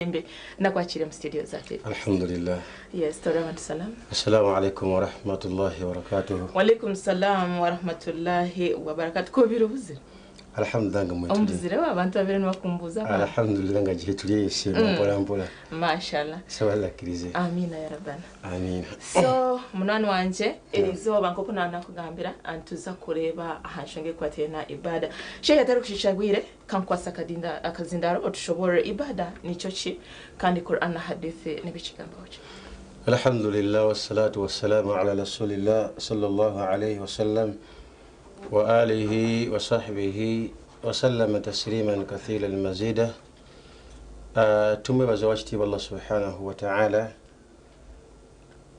Emirembe, nakwakire mu studio zaffe. Alhamdulillah. Yes, tolaba salam. Assalamu alaikum warahmatullahi wabarakatuh. Walaikum salam warahmatullahi wabarakatuh. Ko biro buzire? Alhamdulillah, nga mwetuli. Ombuzire abantu babiri nibakumbuza. Alhamdulillah, nga gihe tuliyese mpola mpola. Mashallah. Saba kirize. Amina ya rabbana. Amina. So munani wanje, erizoba nkoko nanakugambira antuza kureba ahanshonge kwatena ibada. Shehe atari kushishagwire kankwasa kadinda akazindaro otushobore ibada nico ki kandi Qur'an na hadithi nibikigambo ki. Alhamdulillah, wassalatu wassalamu ala rasulillah sallallahu alayhi wasallam wa alihi wa sahbihi wa sallama tasliman kathiran mazida. Tumwebaza wakitiibwa Allah subhanahu wa ta'ala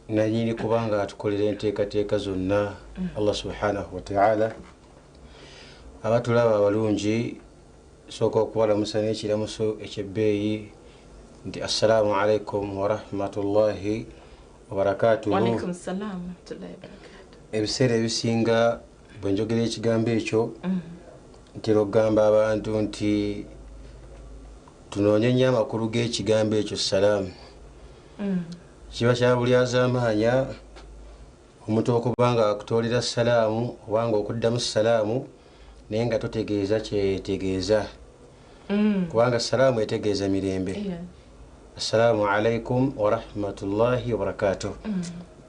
nanyini kubanga atukolera enteekateeka zonna. Allah subhanahu wa ta'ala abatulaba abalungi, sooka okubalamusa n'ekiramuso ekyebbeeyi nti assalamu alaikum warahmatullahi wabarakatuhu. Walaikum salam warahmatullahi wabarakatuh. Ebiseera ebisinga bwe njogera ekigambo ekyo, ntera okugamba abantu nti tunoonye nnyo amakulu g'ekigambo ekyo salaamu. Kiba kya bulyazaamaanya omuntu okuba nga akutoolera salaamu obanga okuddamu salaamu naye nga totegeeza kyetegeeza, kubanga salaamu etegeeza mirembe. Assalaamu alaikum warahmatullahi wabarakatuh.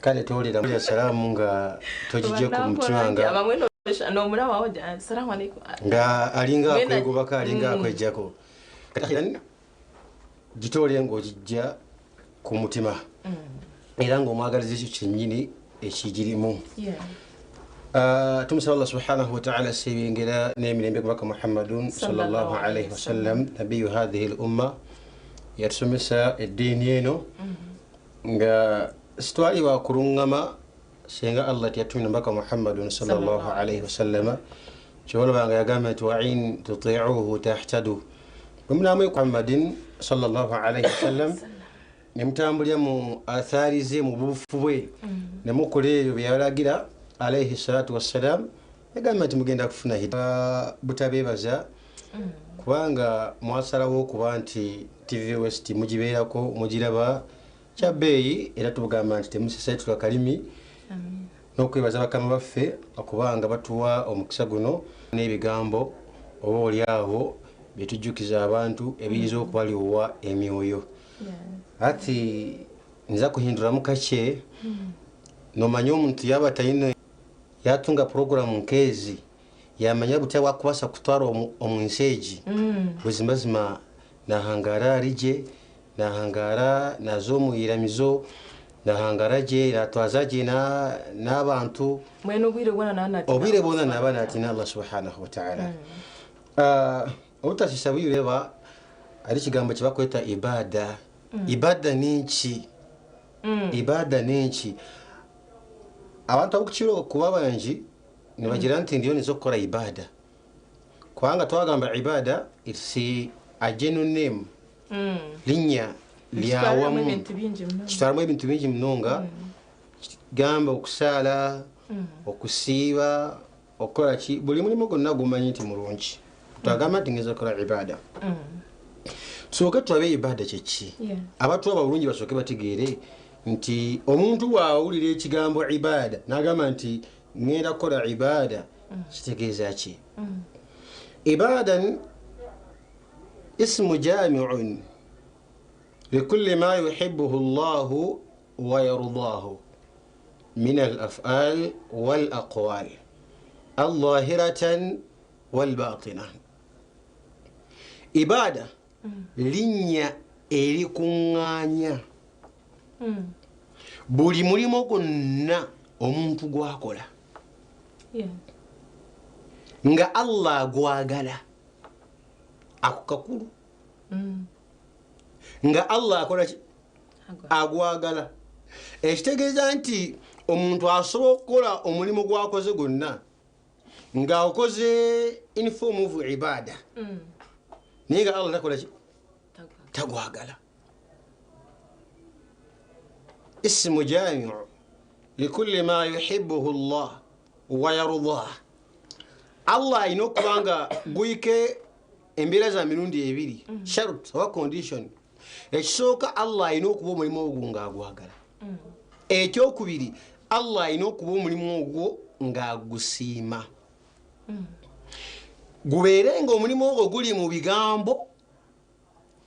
Kale toolera salaamu nga togijje ku mutima nga Assalamu alaikum nga alinga akwegobako, alinga akwejjako. Gitoole ng'ogijja ku mutima era ng'omwagaliza ekyo kyennyini ekigirimu. Tumusaba Allah subhanahu wataala sebengera n'emirembe kubaka Muhammadun sallallahu alaihi wasallam, nabiyu hadhihi l umma, yatusomesa eddiini eno nga sitwali wakuluŋŋama senga Allah teyatumira mbaka Muhammadun sallallahu alaihi wasallama. Kyobalaba nga yagamba nti wain tutiuhu tahtadu, bwe munaamu Muhammadin sallallahu alaihi wasallam ne mutambulira mu athaari ze, mu bubufu bwe, ne mukola ebyo bye yalagira alaihi salatu wassalam, yagamba nti mugenda kufuna hidaya. Butabeebaza kubanga mwasalawo okuba nti TV West mugibeerako, mugiraba kyabbeeyi, era tubugamba nti temusesetula kalimi n'okwebaza bakama baffe okubanga batuwa omukisa guno n'ebigambo oba oliawo byetujjukiza abantu ebiyinza okubaliwowa emyoyo. Ati nza kuhinduramu kakye, nomanya omuntu yaba tayina yatunga poroguramu nkezi yamanya butya wakubasa kutwara omu nsi egi. Buzimazima nahangara arije, nahangara nazo muyiramizo, nahangara gye, natwaza gye n'abantu. Mwene obwire bwona naba obwire bwona naba natina Allah subhanahu wataala. Obutasisa bwireba ari ekigambo kyebakweta ibada. Ibada ninki? Ibada ninki? Abantu abokukira kuba bangi nibagira nti ndiyo nizo kukora ibada, kubanga twagamba ibada it's a genuine name, linnya lyawamu kitwaramu ebintu bingi munonga. Gamba okusaala, okusiiba, okukola ki, buli mulimu gwonna gumanyi nti mulungi, twagamba nti ngeza kukola ibada. Tusooke tulabe ibada kyeki. Abantu abalungi basooke bategeere nti omuntu bw'awulira ekigambo ibada n'agamba nti ngenda kukola ibada, kitegeeza ki? Ibadan ismu jamiun likulli ma yuhibbuhu Allahu wa yardahu min al-af'al wal aqwal al-zahiratan wal batina. Ibada linnya erikuŋŋaanya buli mulimu gwonna omuntu gwakola nga Allah agwagala, ako kakulu, nga Allah akola ki? Agwagala. Ekitegeeza nti omuntu asobola okukola omulimu gwakoze gwonna nga okoze in form of ibada, naye nga Allah takola ki? Tagwagala. Ismu jamiu likulli ma yuhibbuhu Allah wa yardah. Allah alina okuba nga guyike embeera za mirundi ebiri, sharut oba condition. Ekisooka, Allah alina okuba omulimu ogwo ng'agwagala. Ekyokubiri, Allah alina okuba omulimu ogwo ng'agusiima. Gubeere nga omulimu ogwo guli mu bigambo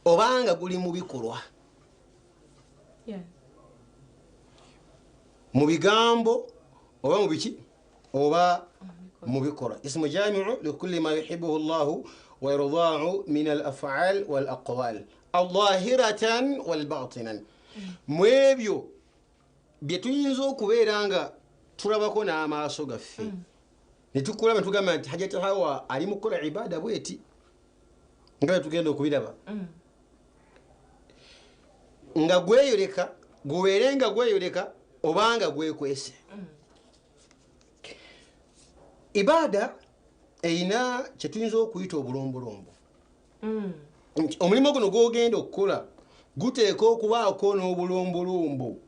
obanga guli mu bikolwa. Mu bigambo oba mu biki oba mu bikolwa. Ismu jamiu likulli ma yuhibbuhu Allahu wa yardaahu min al af'al wal aqwal adh-dhahiratan wal batinan. Mu ebyo bye tuyinza okubeera nga tulabako n'amaaso gaffe ne tukulaba tugamba nti Hajjati Hawa ali mu kukola ibada bweti nga bwe tugenda okubiraba, nga gweyoleka, gubeere nga gweyoleka obanga gwekwese. Ibada erina kye tuyinza okuyita obulombolombo. Omulimu guno gw'ogenda okukola guteeka okubaako n'obulombolombo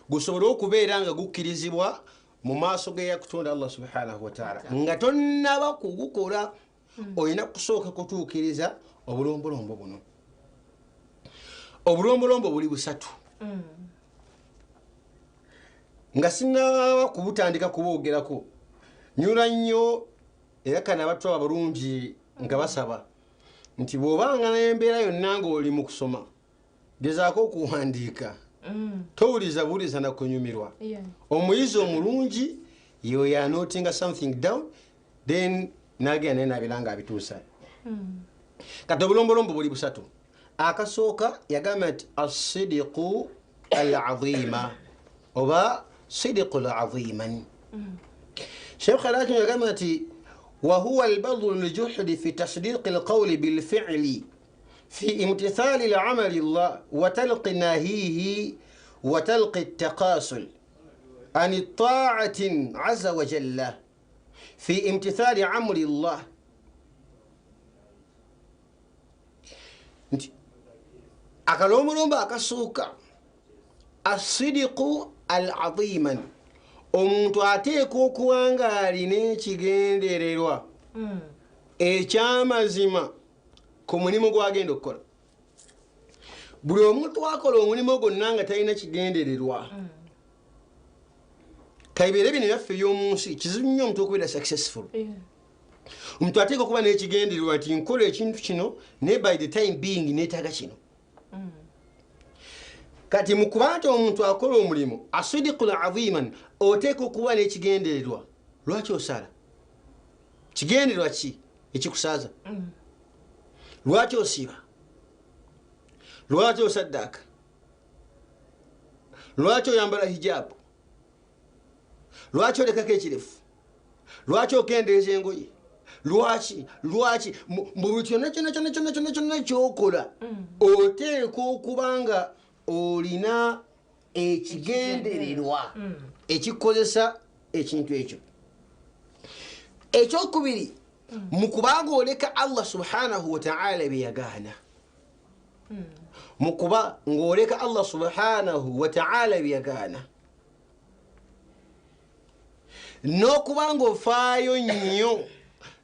gusobole okubeera nga gukkirizibwa mu maaso g'eyakutonda Allah subhanahu wataala. Nga tonnaba kugukola olina kusooka kutuukiriza obulombolombo buno. Obulombolombo buli busatu. Nga sinnaba kubutandika kuboogerako, nyula nnyo era kana abatwaba bulungi nga basaba nti bw'obanga n'embeera yonna ng'oli mu kusoma, gezaako okuwandiika. Towuliza buwuliza na kunyumirwa. Omuyizi omulungi yoyo anotinga something down, then n'agenda naye n'abeera ng'abituusa. Kati obulombolombo buli busatu. Akasooka yagamba nti asidiqu al azima oba sidiqu al aziman. Sheikh Alaki yagamba nti wahuwa albadlu ljuhdi fi tasdiqi alqawli bilfi'li fi imtithali lamali llah wa talqi nahihi wa talqi taqasul an taatin aza wa jalla fi imtithali amri llah. Nti akalombolombo akasooka asidiqu al aziman, omuntu ateekwa okuba nga alina ekigendererwa ekyamazima ku mulimu gw'agenda okukola. Buli omuntu akola omulimu gwonna nga talina kigendererwa, kabibeere bino byaffe eby'omu nsi, kizibu nnyo omuntu okubeera successful. Omuntu ateekwa okuba n'ekigendererwa nti nkola ekintu kino naye by the time being neetaaga kino. Kati mu kuba nti omuntu akola omulimu asidiqul aziman, oteekwa okuba n'ekigendererwa. Lwaki osaala? Kigendererwa ki ekikusaaza? Lwaki osiiba? Lwaki osaddaaka? Lwaki oyambala hijaabu? Lwaki olekako ekirefu? Lwaki okendeeza engoye? Lwaki lwaki mu buli kyonna kyonna kyonna kyonna kyonna kyonna kyokola oteekwa okuba nga olina ekigendererwa ekikozesa ekintu ekyo. Ekyokubiri, mu kubanga oleka Allah subhanahu wataala bye yagaana, mu kuba ng'oleka Allah subhanahu wataala bye yagaana, n'okuba ng'ofaayo nnyo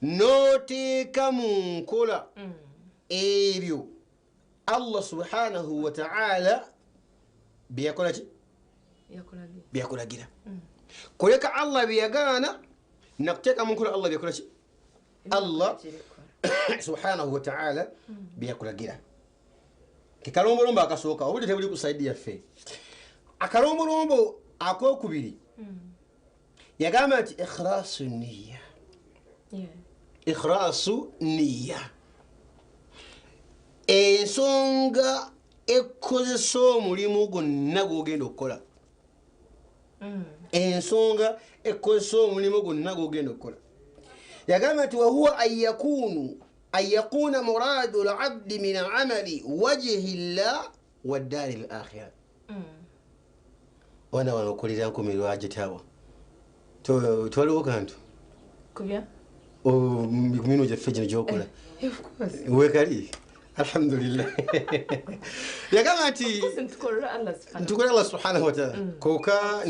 n'oteeka mu nkola ebyo Allah subhanahu wataala byeyakola ki, byeyakulagira. Kuleka Allah byeyagaana nakuteeka mu nkola Allah byeyakola ki, Allah subhanahu wataala byeyakulagira. Kekalombolombo akasooka, obudde tebuli ku saidi yaffe. Akalombolombo akokubiri yagamba nti ikhlasu niya. Ikhlasu niya, ensonga ekozesa omulimu gwonna gw'ogenda okukola. Ensonga ekozesa omulimu gwonna gw'ogenda okukola. Yagamba nti wahuwa an yakuna muradu labdi min amali wajhi llah wa ddari l akhira. Wana wano okolera nkumi lwagitawa twaliwo kantu kumino gyaffe gino gyokola wekali, alhamdulillah. Yagamba nti ntukolera Allah subhanahu wataala koka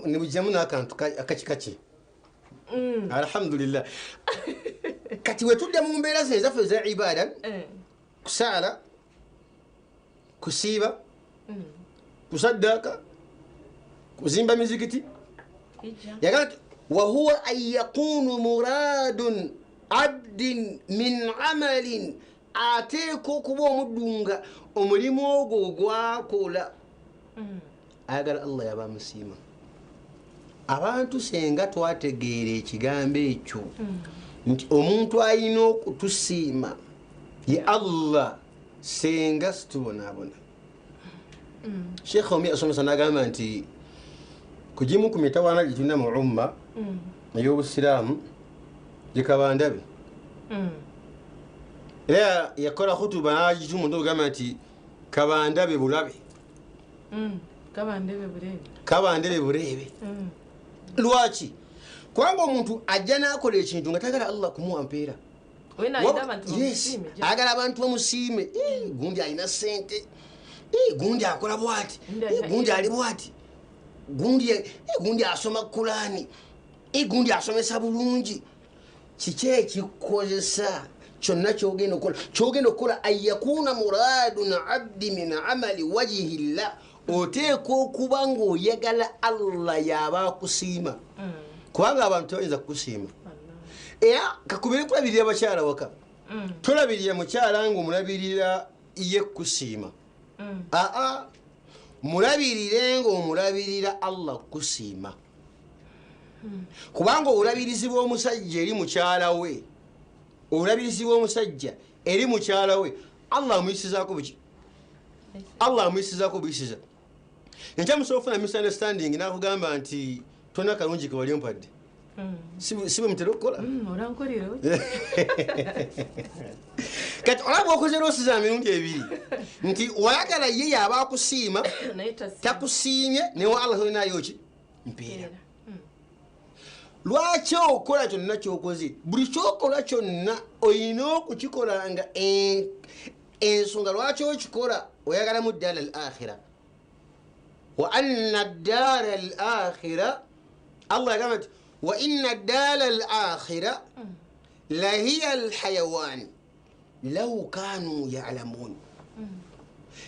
nimugyamu n'akantu akakikaki, alhamdulillah. Kati wetudda mu mbeera zino ezaffe eza ibada, kusaala, Kusiiba, kusaddaaka, kuzimba mizikiti. Yagamba nti wahuwa an yakunu muradun abdin min amalin, ateeka okuba omuddu nga omulimu ogwo gwakola ayagala Allah yaba amusiima. Abantu senga twategeera ekigambo ekyo nti omuntu alina okutusiima ye Allah, senga situbonaabona. Sheikh Omi asomesa n'agamba nti kugimu ku mitawaana gye tulina mu umma ey'obusiraamu gikabandabe. Era yakola khutuba n'agituma omuntu ogamba nti kabandabe bulabe, kabandebe bureebe. Lwaki? Kubanga omuntu ajja n'akola ekintu nga tayagala Allah kumuwa mpeera, ayagala abantu bamusiime. Gundi alina ssente, gundi akola bwati, gundi ali bwati, gundi asoma Kulaani, gundi asomesa bulungi. Kiki ekikozesa kyonna kyogenda okukola? Kyogenda okukola an yakuna muradun abdi min amali wajihi llah, oteekwa okuba ng'oyagala Allah yaba akusiima, kubanga abantu tebayinza kukusiima. Era kakubire kulabirira bakyala waka, tolabirira mukyala ng'omulabirira ye kukusiima, aa mulabirire ng'omulabirira Allah kukusiima. Kubanga obulabirizi bw'omusajja eri mukyala we, obulabirizi bw'omusajja eri mukyala we, Allah amuyisizaako buki? Allah amuyisizaako buyisiza. Enkya musobola okufuna misunderstanding n'akugamba nti tonna kalungi ke wali ompadde. Si bwe mutera okukola? Kati olaba okoze loosi za mirundi ebiri nti wayagala ye yaba akusiima, takusiimye, newa Allah tolinayo ki? Mpeera. Lwaki okola kyonna kyokoze? Buli kyokola kyonna olina okukikola nga ensonga lwaki okikola oyagalamu ddaala al akhira. Wa anna ddaala al akhira, Allah yagamba nti wa inna ddaala al akhira lahiya al hayawan law kanu yalamun.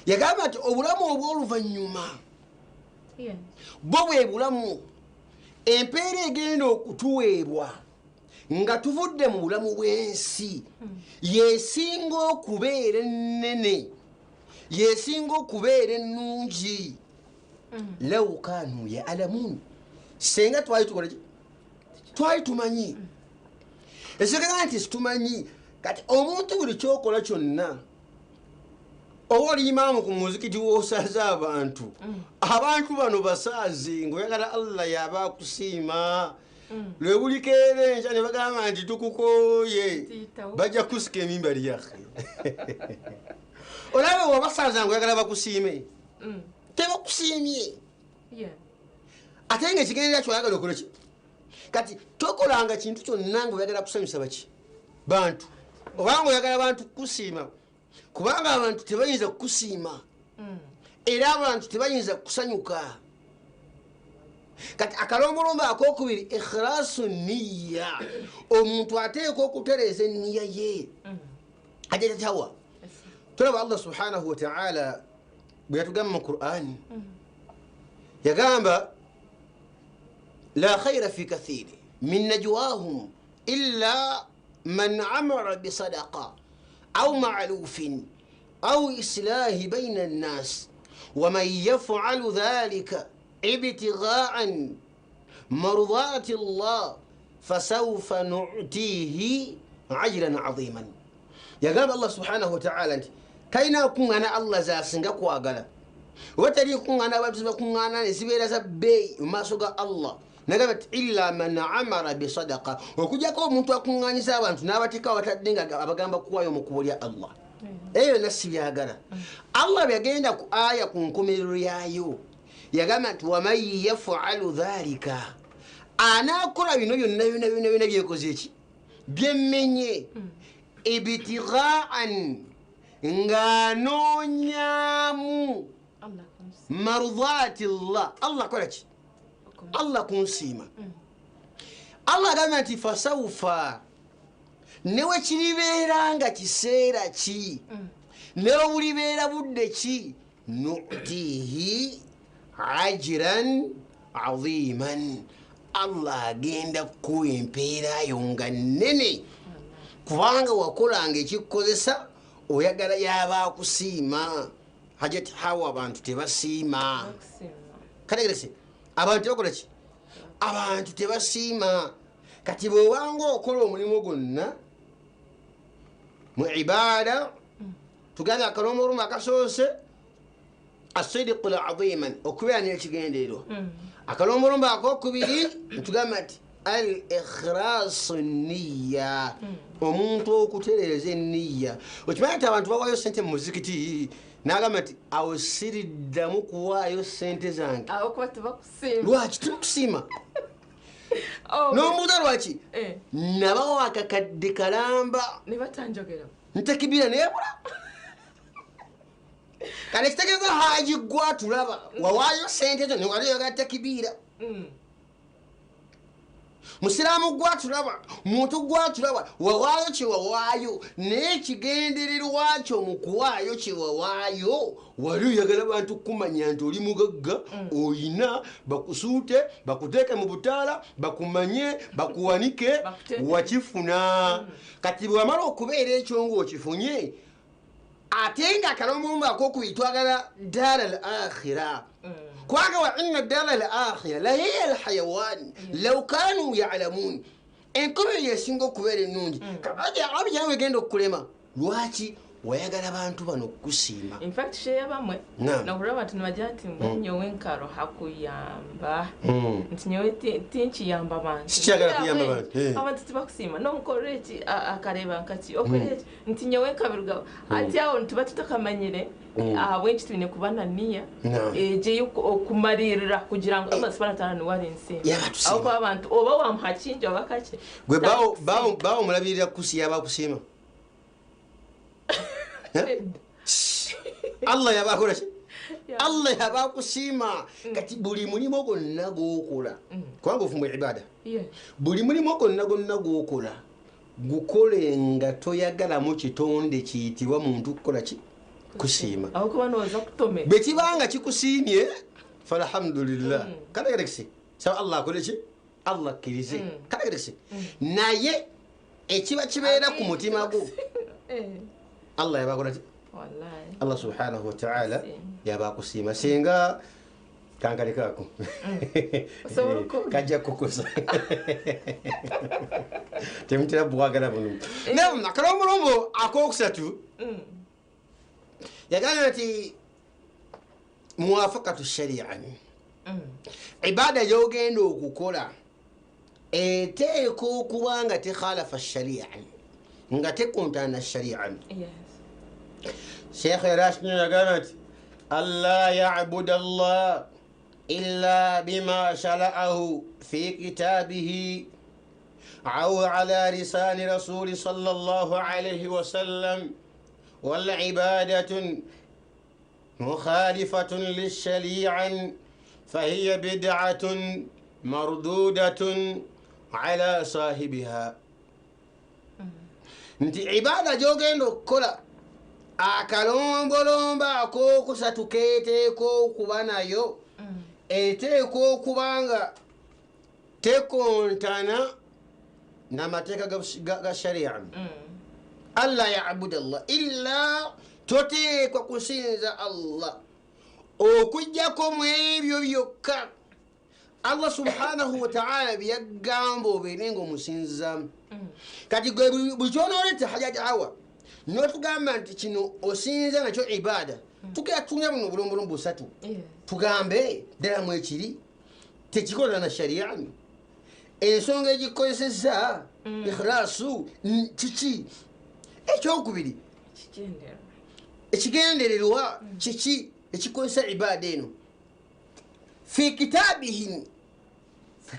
Yagamba nti obulamu obw'oluvannyuma bwo bwe bulamu empeera egenda okutuweebwa nga tuvudde mu bulamu bw'ensi yesinga okubeera ennene, yesinga okubeera ennungi. Law kanu yalamun, senga twali tukola ki? Twali tumanyi. Ekitegeeza nti situmanyi. Kati omuntu buli kyokola kyonna, oba oli imaamu ku muzikiti w'osaaza abantu, abantu bano basaaze ng'oyagala Allah yaba akusiima. Lwe bulikeera enkya ne bagamba nti tukukooye, bajja kusika emimbali yaffe. Olaba wabasaaza ng'oyagala bakusiime, tebakusiimye, ate nga ekigendererwa kyoyagala okola ki? Kati tokolanga kintu kyonna ng'oyagala kusanyusa baki? Bantu. Obanga oyagala bantu kukusiima, kubanga abantu tebayinza kukusiima, era abantu tebayinza kusanyuka. Kati akalombolombo akokubiri ikhlasu niya, omuntu ateekwa okutereeza enniya ye ajatatawa. Tulaba Allah subhanahu wa ta'ala bwe yatugamba mu Qur'ani, yagamba la khaira fi kathiri min najwahum illa man amara bisadaqa aw ma'rufin aw islahi bayna an-nas wa man yaf'alu dhalika ibtigha'an mardati Allah fasawfa nu'tihi ajran 'aziman. Yagamba Allah subhanahu wa ta'ala nti talina kuŋŋaana Allah z'asinga kwagala, oba tali kuŋŋaana abantu bakuŋŋaana ne zibeera za bbeeyi mu maaso ga Allah. Nagamba nti illa man amara bisadaqa, okujjako omuntu akuŋŋaanyiza abantu n'abateeka abatadde nga abagamba kuwaayo mu kkubo lya Allah. Eyo yonna si byagala. Allah bwe yagenda ku aya ku nkomerero yaayo yagamba nti waman yafalu dhalika, anaakola bino byonna byonna byonna byonna byekoze ki? Byemmenye ibtighaan, ng'anoonyaamu marudhati llah, Allah kola ki? Allah kunsiima. Allah agamba nti fasawufa, newe kiribeera nga kiseera ki, newe bulibeera budde ki, Nutihi ajran aziman, Allah agenda kukuwa empeera yo nga nnene, kubanga wakolanga ekikukozesa oyagala yaba akusiima. Hajati Hawa, abantu tebasiima. Kategerese, abantu tebakola ki? Abantu tebasiima. Kati bw'obanga okola omulimu gwonna mu ibaada, tugamba akalombolombo akasoose asidiqu aziman, okubeera n'ekigendererwa. Akalombolombo akokubiri ntugamba nti al ikhlasu nniya, omuntu okutereeza enniya. Okimanyi nti abantu bawaayo sente mu muzikiti, n'agamba nti awo siriddamu kuwaayo sente zange. Lwaki tebakusiima? N'ombuuza lwaki? Nabawa akakadde kalamba ntekibira nebula. Kale kitegeeza Haji gwa tulaba wawaayo sente zo newali oyagala tekibiira. Musiraamu gwa tulaba, muntu gwa tulaba, wawaayo kye wawaayo, naye ekigendererwa kyo mu kuwaayo kye wawaayo wali oyagala bantu kumanya nti oli mugagga, oyina bakusuute, bakuteeke mu butaala, bakumanye, bakuwanike, wakifuna. Kati bwe wamala okubeera ekyo ng'okifunye, ate nga akalombolombo akokubiri twagala daara al akhira, kubanga wa inna daara al akhira lahiya al hayawan law kanu yalamun, enkomerero yesinga okubeera ennungi. Abijja nawe egenda okukulema. Lwaki wayagala bantu bano okukusiima? In fact, sheya bamwe nahurira abantu nibagira nti nyowe nkaro hakuyamba, nti nyowe tinkiyamba abantu, sikyagala kuyamba bantu, abantu tibakusiima, n'omukorera eki akareba nkaki okora eki, nti nyowe nkabirugaho. Ati aho nituba tutakamanyire ahabw'enki twine kuba na niya egye okumalirira kugira ngu Allah subhanahu wa ta'ala niwe ari ensiima. Aho kuba abantu oba wamuha kingi oba kakye. Gwe bawo omulabirira kusi yaba akusiima. Allah yabakola ki? Allah yabakusiima. Kati buli mulimu gwonna gw'okola, kubanga ofumba ibada, buli mulimu gwonna gwonna gw'okola gukole nga toyagalamu kitonde kiyitibwa muntu kukola ki? Kusiima. Bwe kibanga kikusiimye falhamdulillah, kategerekese, saba Allah akole ki? Allah akkirize, kategerekese. Naye ekiba kibeera ku mutima gwo Allah yabakola ki? Allah subhanahu wa ta'ala yabakusiima. Singa kankalekaako kajja kukusa temutera bwagala buno. Naye akalombolombo akokusatu yagamba nti muwafakatu sharia, ibada gy'ogenda okukola eteeka okuba nga tekhalafa sharia, nga tekontana sharia. Sheikh Rashid yagamba nti alla yabuda Allah illa bima shara'ahu fi kitabihi au ala lisani rasuli sallallahu alayhi wasallam wal ibadatun mukhalifatun lishari'a fahiya bid'atun mardudatun ala sahibiha. Nti ibada gy'ogenda okukola akalombolombo akokusatu keeteeka okuba nayo, eteeka okuba nga tekontana n'amateeka ga sharia. Alla yabuda Allah illa, toteekwa kusinza Allah okuggyako mu ebyo byokka Allah subhanahu wa ta'ala byagamba obeere ng'omusinzaamu. Kati gwe buli ky'onooleeta Hajati Hawa n'otugamba nti kino osinza nakyo ibada, tugera tunya buno obulombolombo busatu, tugambe ddala mwekiri tekikolana na sharia, ensonga egikozesezza ikhlaasu kiki? Ekyokubiri ekigendererwa kiki ekikozesa ibada eno? Fi kitabihi,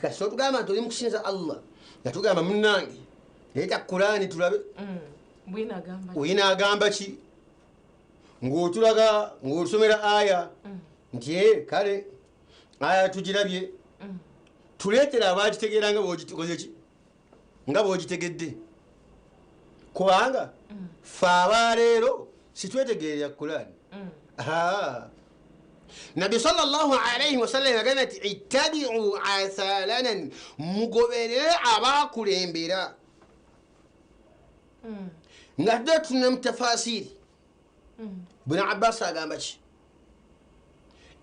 kasi otugamba nti oli mu kusinza Allah, nga tugamba munnange leeta Kurani tulabe wina agamba ki, ng'otulaga ng'otusomera aya nti kale aya tugirabye, tuleetera abagitegeera nga bw'ogikoze ki, nga bw'ogitegedde, kubanga ffe abaleero sitwetegeerera Kurani. Nabbi sallallahu alaihi wasallam yagamba nti ittabiu athalanan, mugoberere abakulembera. Nga tudde tuna mu tafasiri, Ibn Abbas agamba ki,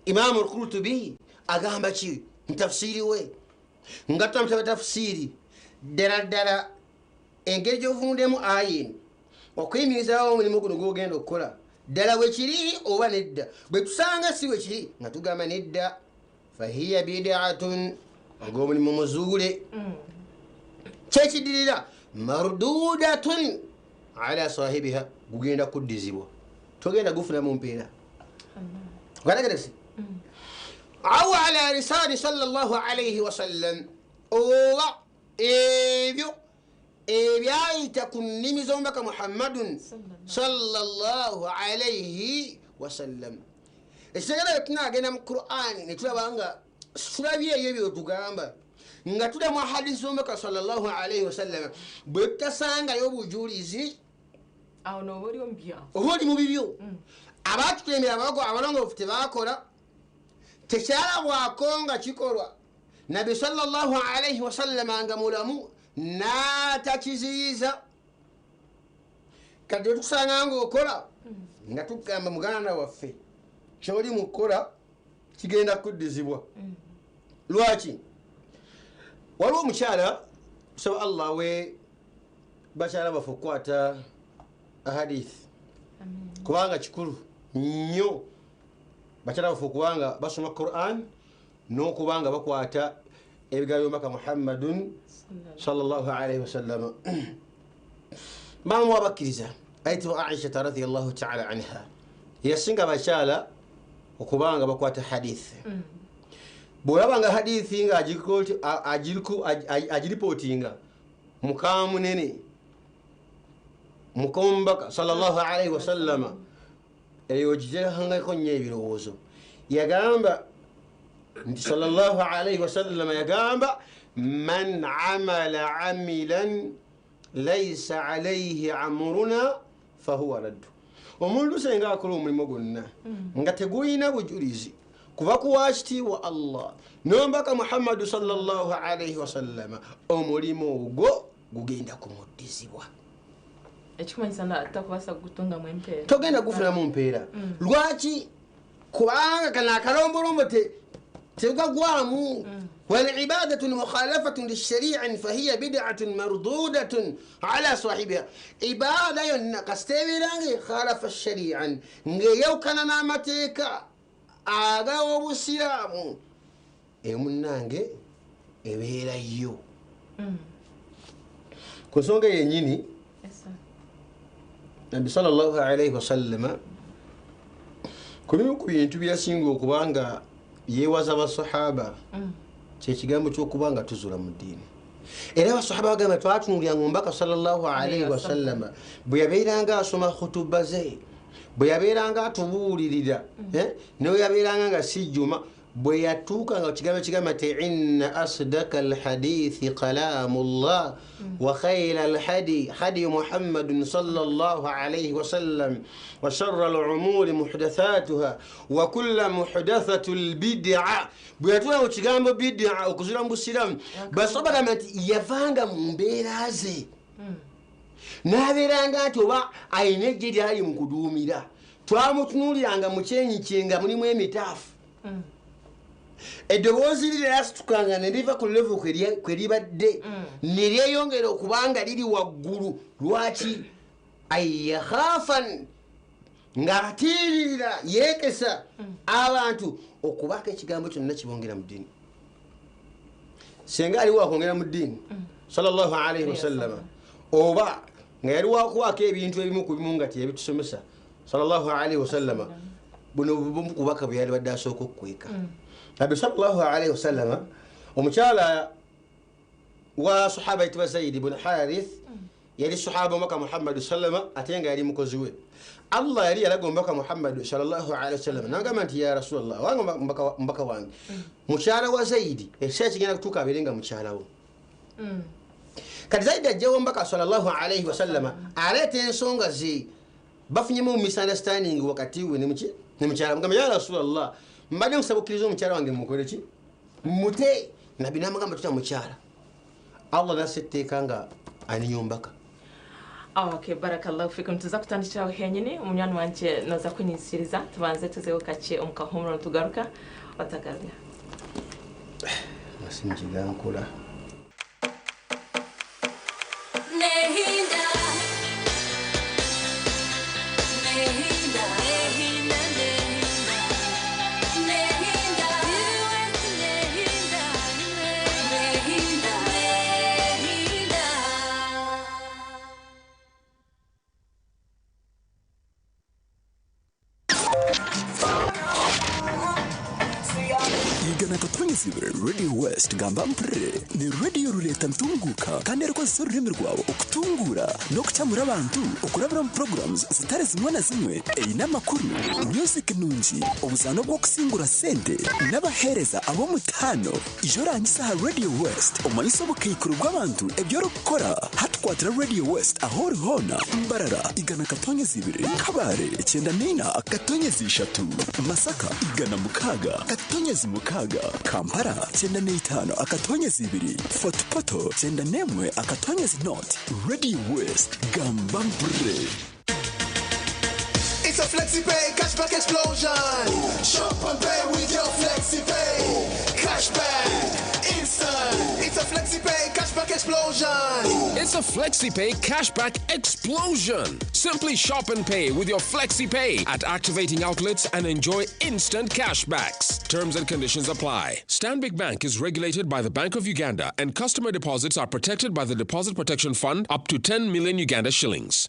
Imamu Al-Qurtubi agamba ki mu tafsiri we, nga tutamutaba tafsiri ddala ddala engeri gy'ovundemu aya eno okuyimirizaawo omulimu guno gw'ogenda okukola ddala bwe kiri oba nedda. Bwe tusanga si bwe kiri nga tugamba nedda, fahiya bidatun, ogw'omulimu muzuule. Kyekidirira mardudatun ala sahibiha, gugenda kuddizibwa, togenda gufunamu mpeera. Okalageresi aw ala lisani sallallahu alaihi wasallam, oba ebyo ebyayita ku nnimi z'omubaka Muhammadun sallallahu alaihi wasallam. Ekitegera tunagenda mu Qur'ani ne tulaba nga tulabye ebyo byotugamba, nga tudda mu hadisi z'omubaka sallallahu alaihi wasallam, bwe tutasangayo obujulizi awo n'oba oli mu byo, oba oli mu bibyo. Abaatukulembera abalongoofu tebakola, tekyalabwako nga kikolwa. Nabbi sallallahu alaihi wasallam nga mulamu n'atakiziyiza. Kati wetukusanga ng'okola nga tugamba muganda waffe kyoli mukola kigenda kuddizibwa. Lwaki? Waliwo omukyala, tusaba Allah we bakyala baffe okukwata ahadithi, kubanga kikulu nnyo bakyala baffe okubanga basoma Quran n'okubanga bakwata ebigambo by'omubaka Muhammadun sallallahu alaihi wasallam. Maama w'abakkiriza ayitibwa Aisha radhiyallahu ta'ala anha yasinga abakyala okubanga bakwata hadithi. Bw'olaba nga hadithi nga agiripootinga muka munene muka sallallahu alaihi wasallama, eyo giterangako nnyo ebirowoozo. Yagamba nti sallallahu alaihi wasallama yagamba man amala amilan laisa alaihi amruna fahuwa raddu. Omuntu senga akola omulimu gwonna nga tegulina bujulizi kuva ku wakitiibwa Allah n'omubaka Muhammadu sallallahu alaihi wasallama, omulimu ogwo gugenda kumuddizibwa. Togenda gufunamu mpeera. Lwaki? Kubanga kano akalombolombo tegagwamu. Walibadatu mukhalafatun lishari'a fahiya bid'atun mardudatun ala sahibiha. Ibada yonna kasita ebeera nga ekhalafa shari'a, ng'eyawukana n'amateeka ag'obusiraamu, emunnange ebeera yo. Ku nsonga yennyini, Nabbi sallallahu alaihi wasallama ku bimu ku bintu byasinga okubanga yeewaza basahaba kyekigambo ky'okubanga tuzula mu ddiini. Era basahaba bagamba twatunuuliranga omubaka sallallahu alaihi wasallama bwe yabeeranga asoma khutuba ze, bwe yabeeranga atubuulirira, ne bwe yabeeranga nga si jjuma, bwe yatuuka nga kigambo kigamba nti inna asdaka alhadithi kalamullah wa khayra alhadi hadi Muhammadun sallallahu alaihi wasallam wa sharra alumuri muhdathatuha wa kulla muhdathatul bid'a. Bwe yatuuka ku kigambo bid'a okuzula mu busiraamu, basaba bagamba nti yavanga mu mbeera ze n'abeeranga nti oba ayina eggye lyali mu kuduumira, twamutunuuliranga mu kyenyi kye nga mulimu emitaafu. Eddoboozi liri lyasitukanga ne liva ku level kwe libadde ne lyeyongera okubanga liri waggulu. Lwaki? Ayyakhafan, ng'atiiririra yeekesa abantu okubaako ekigambo kyonna kibongera mu ddiini. Singa aliwo akwongera mu ddiini sallallahu alaihi wasallama, oba nga yali wakuwaako ebintu ebimu ku bimu nga teyabitusomesa sallallahu alaihi wasallama, buno bumu kubaka bwe yali badde asooka okukweka. Nabbi sallallahu alaihi wasallama omukyala wa sahaba ayitibwa Zaidi bun Harith, yali sahaba omubaka Muhammadu sallama ate nga yali mukozi we. Allah yali yalaga omubaka Muhammadu sallallahu alaihi wasallam n'agamba nti ya Rasulallah, wange omubaka wange, mukyala wa Zaidi ekiseera kigenda kutuuka abeere nga mukyala wo. Kati Zaidi ajjawo omubaka sallallahu alaihi wasallama aleeta ensonga ze bafunyemu misunderstanding wakati we ne mukyala. Mugamba ya Rasulallah, Mbadde nkusaba okkiriza omukyala wange mukole ki? Mute. Nabbi n'amugamba tutya mukyala. Allah nassa etteeka nga aniyombaka. Okay, barakallahu fikum. Tuza kutandikiraho henyini omunywani wanje noza kunyisiriza tubanze tuzeho kake omukahumuro tugaruka otakazya. Masinjiga nkula. Nehinda. Nehinda. Nehinda. Nehinda. Nehinda. Nehinda. Nehinda. Igana katonyezibwe Radio West gamba mpre ni radio ruleta ntunguka kandi rukozesa ururimi rwawe okutungura n'okucyamura abantu okurabira mu programs zitari zimwe na zimwe eine amakuru music nungi obuzano bw'okusingura sente n'abahereza ab'omutaano ijo orangisa aha Radio West omanyisa obukaikuru bw'abantu ebyorikukora hatukwatira Radio West aho ori hoona Mbarara igana katonyezibiri Kabare 94 katonyezi 3 Masaka igana 6 katonyezi 6 Kampala 95 akatonyezi 2 Fort Portal 91 akatonyezi 0 Radio West gamba mpre. It's a FlexiPay cashback explosion. Shop and pay with your FlexiPay. Cashback, instant. It's a FlexiPay cashback explosion. It's a FlexiPay cashback explosion. Simply shop and pay with your FlexiPay at activating outlets and enjoy instant cashbacks. Terms and conditions apply. Stanbic Bank is regulated by the Bank of Uganda and customer deposits are protected by the Deposit Protection Fund up to 10 million Uganda shillings.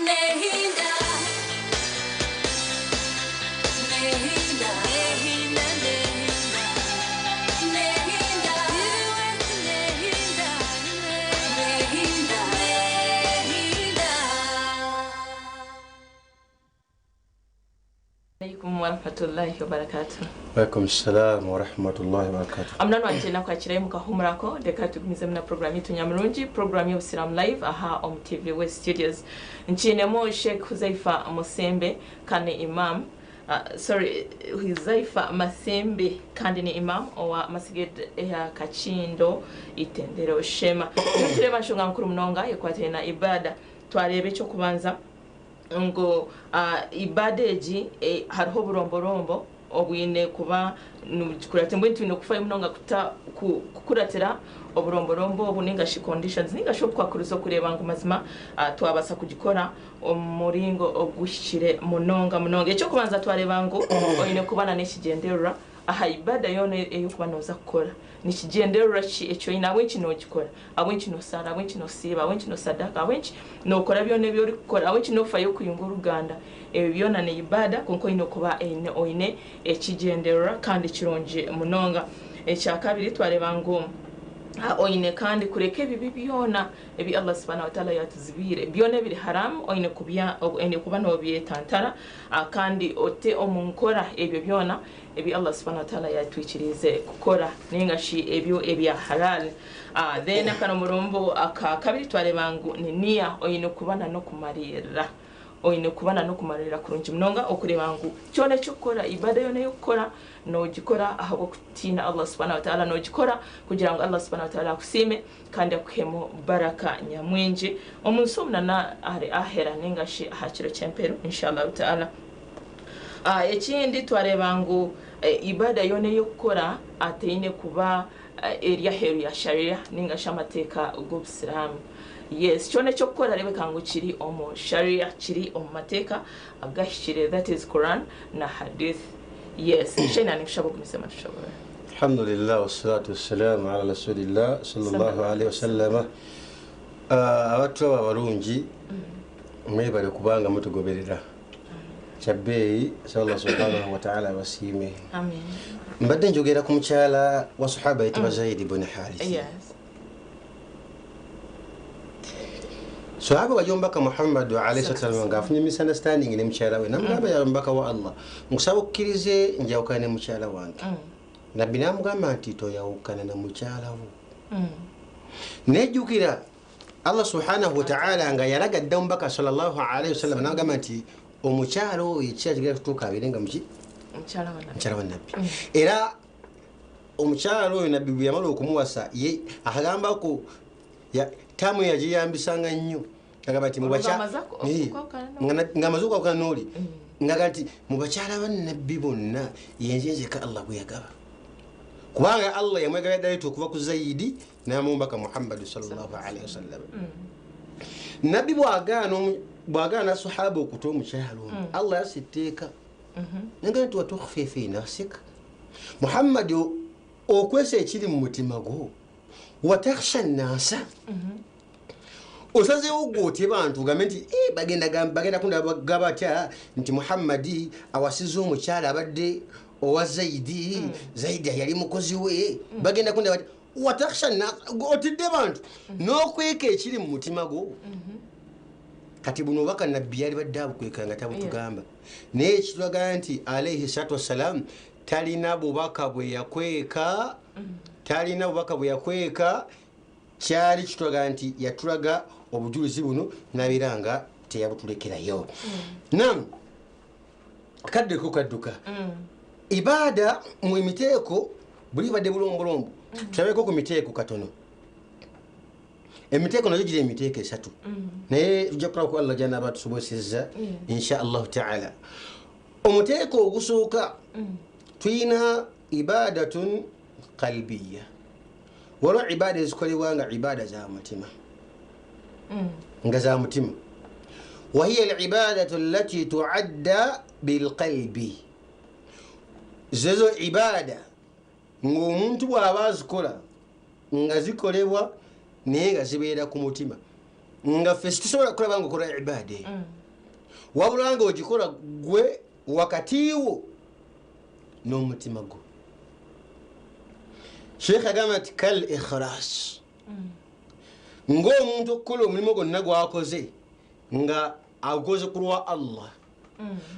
Nehinda. Nehinda. Nehinda. Nehinda. Nehinda. Nehinda. Nehinda. Alaikum warahmatullahi wabarakatuh. Walaikum salam warahmatullahi wabarakatuh. Amnano wanje nakwakirayo mukahumurako reka tugumize na program yitu Nyamurungi, program y'Obusiramu Live aha Om TV West Studios. Nkinemo Sheikh Huzaifa Musembe kandi imam Huzaifa Masembe kandi ni imam owa Masjid ya Kachindo Itendero Shema. Tureba nshonga mukuru munonga yekwatire na ibada. Twarebe icyo kubanza ngo ibada egi hariho buromborombo obwine kuba nukuratira mbwe twine kufayo munonga kukuratira oburomborombo obuninga shi conditions ninga sho kwakuruzo kureba ngo mazima twabasa kugikora omuringo ogushire munonga munonga. Ecyo kubanza twareba ngo oyine kubana n'ekigenderera aha ibada yona eyo kuba noza kukora nikigenderera ki ekyo ina wenki nogikora awenki nosara awenki nosiba awenki nosadaka awenki nokora byona ebyori kukora awenki nofayo kuyunga oruganda ebyo byona ni ibada konko ino kuba oine ekigenderera kandi kirungi munonga. Ekyakabiri twareba ngo oine kandi kureka ebibi byona ebi Allah subhanahu wa ta'ala yatuzibire byona ebiri haram oine kubya oine kuba nobyetantara kandi ote omunkora ebyo byona ebi Allah subhanahu wa ta'ala yatwikirize kukora ninga shi ebyo ebya halal. Then akano murombo akakabiri twareba ngo ni nia oine kubana no kumarira oine kubana no kumarira kurungi munonga okureba ngu kyona kyokora ibada yona yokora nogikora ahabwo kutina Allah subhanahu wa ta'ala nogikora kugira ngo Allah subhanahu wa ta'ala akusime kandi akuhemo baraka nyamwingi omunsi omunana ari ahera ninga shi ahakiro kyempero inshallah ta'ala. Ekindi twareba ngu ibada yona yokora ateine kuba eri aheru ya sharia ninga shi amateeka g'obusiramu. Yes, kyona kyokukora rebeka ngu kiri omu sharia kiri omu mateeka agahikire, that is Quran na hadith. Yes, shena nikushaba okumisema tushobora. Alhamdulillah wassalatu wassalamu ala rasulillah sallallahu alaihi wasallam. Abantu abo abalungi mwebale kubanga mutugoberera. Kyabbeeyi sallallahu subhanahu wa ta'ala abasiime. Amen. Mbadde njogera ku mukyala wa sahaba yitibwa Zaid ibn Harith. Yes. Sahaba wa Mbaka Muhammad alayhi salatu nga afunye misunderstanding ne mukyala we namugamba ya Mbaka wa Allah nkusaba okkirize njawukane ne mukyala wange. Nabbi namugamba nti toyawukana na mukyala wo. Nejjukira Allah subhanahu wa ta'ala nga yalaga dda Mbaka sallallahu alayhi wasallam nagamba nti Omukyala oyo ekiseera kigenda kutuuka abeere nga muki mukyala wa nabbi. Era omukyala oyo nabbi bwe yamala okumuwasa ye akagambako taamu yagiyambisanga nnyo agamba nti ng'amaze okwawukana n'oli ngaga nti mu bakyala ba nabbi bonna yenze nzeka Allah bwe yagaba kubanga Allah yamwegabya ddala okuva ku Zaidi n'amumbaka Muhammadu sallallahu alaihi wasallam. Nabbi bw'agaana sahaba okuta omukyala ono Allah yassa etteeka naga nti watukhfi fi nafsika Muhammad okwesa ekiri mu mutima gwo watakhsha nnasa osazeewo gwe otye bantu ogambe nti bagenda kundaba batya nti Muhammadi awasiza omukyala abadde owa Zaidi Zaidi yali mukozi we bagenda kundaba batya watakhsha nnasa otidde bantu n'okweka ekiri mu mutima gwo. Kati buno obubaka nabbi yali badde abukweka nga tabutugamba naye ekitulaga nti alaihi salatu wassalam talina bubaka bwe yakweka talina bubaka bwe yakweka kyali kitulaga nti yatulaga obujulizi buno nabeera nga teyabutulekerayo. Nam kaddeko kadduka ibaada mu emiteeko buli badde bulombolombo tulabeko ku miteeko katono. Emiteeko nayo giri emiteeko esatu naye tujja kulaba ku Allah gy'anaaba atusobosezza insha Allahu taala. Omuteeko ogusooka tulina ibadatun qalbiya. Waliwo ibaada ezikolebwa nga ibaada za mutima nga za mutima wahiya alibadatu allati tuadda bilqalbi zezo ibaada ng'omuntu bw'aba azikola nga zikolebwa naye nga zibeera ku mutima nga ffe situsobola kulaba ng'okola ibaada eyo wabula nga ogikola gwe wakati wo n'omutima gwo. Sheikh agamba nti kal ikhlas ng'omuntu okukola omulimu gwonna gwakoze nga agukoze ku lwa Allah.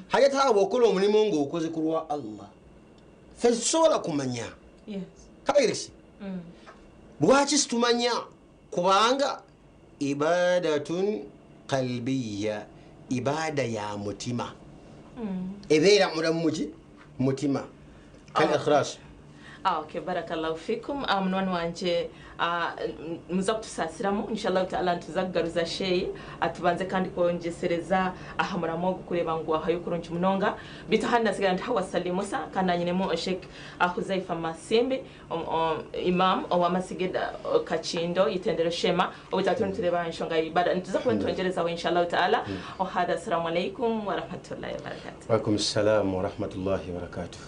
Hajat awo bw'okola omulimu ng'okoze ku lwa Allah ffe tusobola kumanya kabageresi lwaki situmanya kubanga ibadatun qalbiya ibaada ya mutima ebeera mulamu muki mutima kal ikhlas. Okay, barakallahu fikum. Munwani wanje muza kutusaasiramu inshallah taala ntuzagaruza sheyi atubanze kandi kwongesereza ahamuramo ogukureba ngu ahayo kurungi munonga bitu handi nasigara nti Hawa Salim Musa kandi anyinemu Sheikh Huzaifa Masimbi imam ow'amasigid Kachindo itendero Shema obutatu nitureba enshonga y'ibada nituza kuba nitwongerezaho inshallah taala. Ohada assalamu alaikum wa rahmatullahi wa barakatuh. Wa alaikum assalam wa rahmatullahi wa barakatuh.